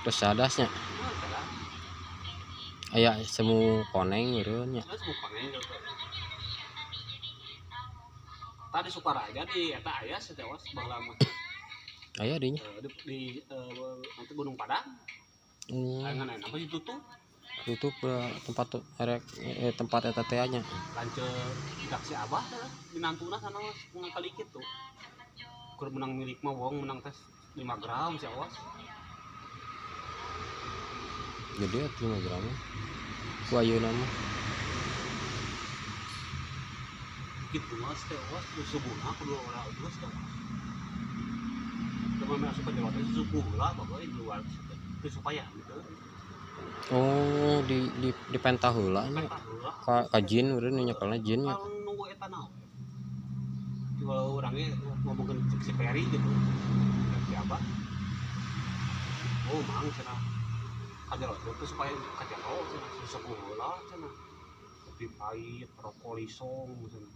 Terus sadasnya. Aya semu koneng meureun nya. Terus koneng gitu. Tadi Sukaraja di eta aya setewas baheula mah. Aya dinya. Di nanti Gunung Padang. Aya ngan apa ditutup? Tutup tempat erek tempat eta teh nya. Lanceuk budak si Abah teh minantuna sana mah ngakali kitu. Keur menang milik mah wong menang tes 5 gram si awas. Gede atuh 5 gram. Ku ayeuna mah. Kitu mah teh awas subuhna kudu ora geus teh. Cuma asup ka jero teh subuh lah pokoknya di luar teh supaya gitu. Oh, di pentah heula nya. Ka jin meureun nyekelna jin nya. Kalau nunggu eta naon. Kalau orangnya ngomongin si Peri gitu. Si Abah. Oh, mang cenah. Ka jero teh supaya ka jero cenah subuh heula cenah. Kopi pahit, rokok lisong cenah.